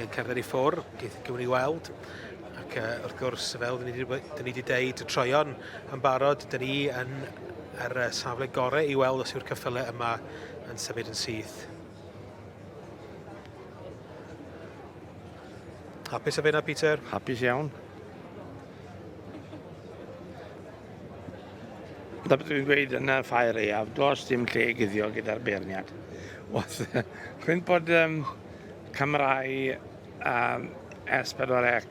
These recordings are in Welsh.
yn cerdded i ffwr, gewn ni weld. Ac wrth gwrs, fel dyn ni wedi deud, y troion yn barod, dyn ni yn yr safle gorau i weld os yw'r ceffylau yma yn symud yn syth. Hapus efo hynna, Peter? Hapus iawn. Na beth dwi'n gweud yn y ffair aeaf, does dim lle i guddio gyda'r beirniad. Oedd, chwyn bod camerâu S4C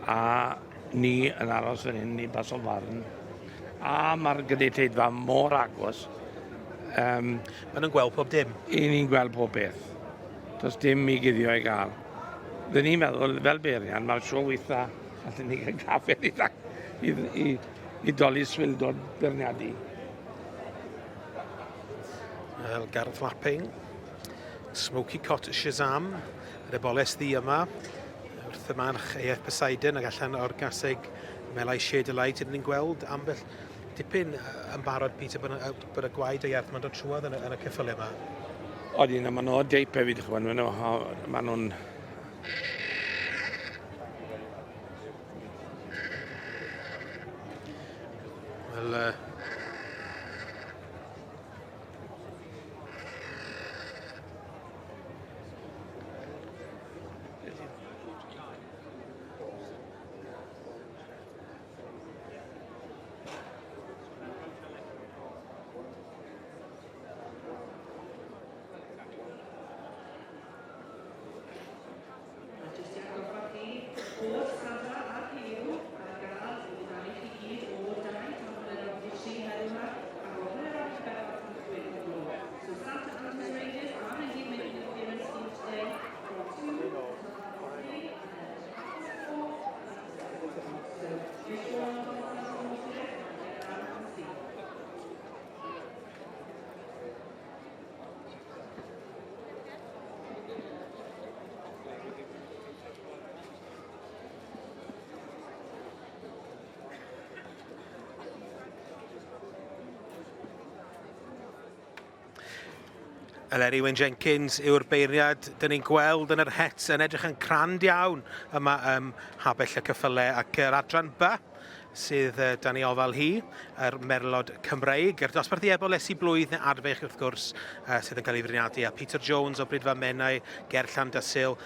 a ni yn aros fan hyn i baso farn, a mae'r gynulleidfa mor agos. Maen nhw'n gweld pob dim. I ni'n gweld pob beth. Does dim i guddio i gael. Dyn ni'n meddwl, fel beirniad, mae'r siow eitha Allen ni gael café i, i, i, i doli swildod beirniadu. Wel, Gareth Lapping, Smoky Cot Shazam, yr eboles ddi yma, wrth y march AF Poseidon ac allan o'r gaseg Melai Shade Light, ydyn ni'n gweld ambell dipyn yn barod, Peter, bod, bod y gwaed o iarth mae'n dod trwodd yn y, yn y ceffylau yma. Odyn, a maen nhw o deip hefyd, chwan, maen nhw'n Wel, A jyst i'ch atgoffa chi bod Sara a Huw ar gael i ddiddanu chi gyd o 2 tan hanner awr wedi 3 heddiw 'ma ac o hanner awr wedi bedwar tan chwech o'r gloch. So Santa and his reindeers are indeed making an appearance here today from 2 till half past 3 and then at half past 4 and 7 o'clock. So make sure you're on Santa's naughty list and get down and see them. Eleri Wyn Jenkins yw'r beirniad dyn ni'n gweld yn yr het yn edrych yn crand iawn yma ym Mhabell y Cyffyle ac yr adran B sydd dan ei ofal hi, yr Merlod Cymreig, yr dosbarth i ebol esi blwydd neu adfeich wrth gwrs, sydd yn cael ei fwriadu, a Peter Jones o Bridfa Menai ger Llandysul.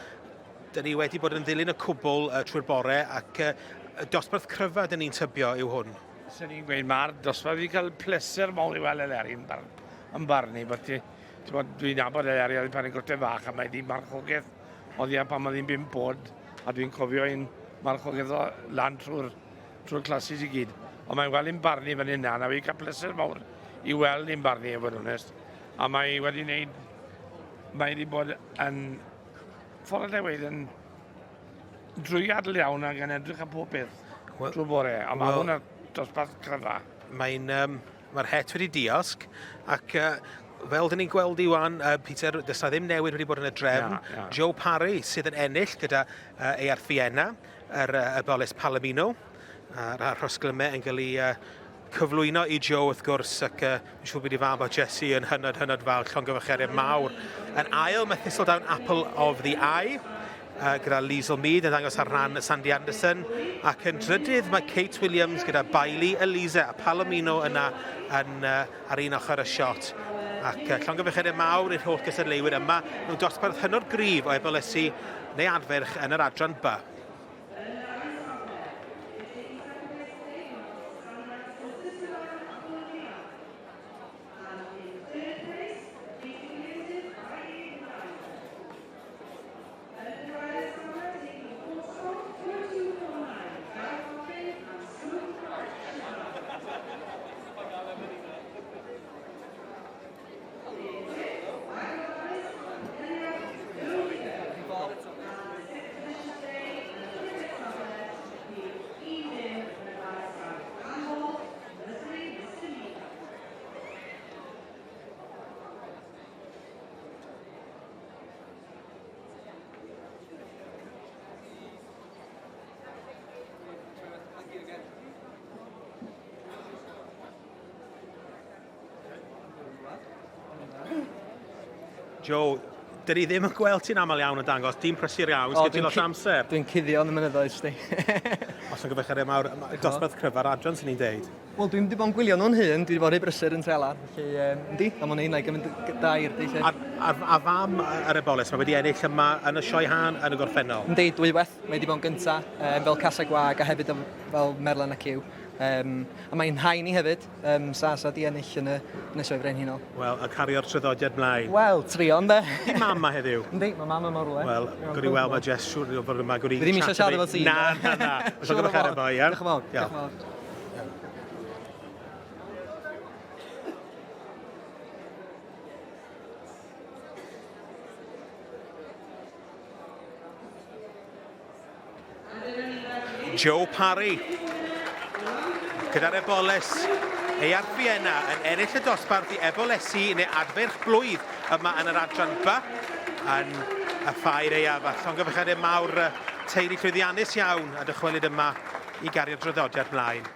Dyn ni wedi bod yn ddilyn y cwbl trwy'r bore ac y dosbarth cryfa dyn ni'n tybio yw hwn. Swn i'n gweud mae'r dosbarth wedi cael pleser mawr i weld Eleri yn, bar, yn barnu, bod ti, ti'n dwi'n nabod Eleri oedd pan i'n gwrtyn fach a mae wedi marchogaeth oedd ia pan oedd hi'n bum bod a dwi'n cofio un marchogaeth o lan trwy'r trwy'r classes i gyd. Ond mae'n weld hi'n barnu fan hynna, a fi cael pleser mawr i weld hi'n barnu, i fod yn onest. A mae wedi wneud, mae wedi bod yn, ffordd allai weud, yn drwyadl iawn ac yn edrych ar pob peth well, trwy bore. A mae well, hwn ar dosbarth cryfa. Mae'n um, Mae'r het wedi diosg, ac fel dyn ni'n gweld Iwan, Peter, does na ddim newid wedi bod yn y drefn. Na, na. Joe Parry sydd yn ennill gyda Earth Vienna, yr Ebolis Palomino, a'r rhosglymau yn cael ei cyflwyno i Joe wrth gwrs, ac yn siŵr bod ei fab o Jesse yn hynod, hynod fawr, llongyfarchiadau mawr. Yn ail, mae Thistledown Apple of the Eye, gyda Liesl Mead yn ddangos ar rhan Sandy Anderson, ac yn drydydd mae Kate Williams gyda Bailey Elisa a Palomino yna yn, ar un ochr y siot. Ac llongyfarchiadau mawr i'r holl gystadleuwyr yma mewn dosbarth hynod gryf o ebolesu neu adferch yn yr adran B. Joe, Dyn ni ddim yn gweld ti'n aml iawn yn dangos, dim prysur iawn, sgen ti lot o amser? Dwi'n cuddio yn y mynyddoedd, sdi. Os yn gyfeillgaredd mawr, dosbarth cryf ar adran sy'n ni'n deud. Wel, dwi'n wedi bod yn gwylio nhw'n hun, dwi wedi bod rhy brysur yn Trelar, felly um, yndi, a mae'n un o'i mynd da i'r di. A, a, a fam yr eboles, mae wedi ennill yma yn y sioe han yn y gorffennol? Yndi, dwywaith, mae wedi bod yn gynta, um, fel Casa Gwag a hefyd fel Merlin a Cyw. Um, a mae'n hain i hefyd, um, Sasa di ennill yn y, yn y sioe frenhinol. Wel, a cario'r traddodiad mlaen. Wel, trio, ynddo. Di mam ma heddiw? Yndi, mae mam yma rwle. Wel, gwni weld mae Jess siŵr o fod yma, gwni Fi ddim eisiau siarad efo ti. Na, na, na. Siŵr o fod. Diolch yn fawr. Diolch yn fawr. Joe Parry gyda'r eboles Eiar Fienna yn ennill y dosbarth i ebolesi neu adferch blwydd yma yn yr adran B yn y ffair eiaf a llongyfarchiadau mawr teulu llwyddiannus iawn a dychwelyd yma i gario'r draddodiad mlaen.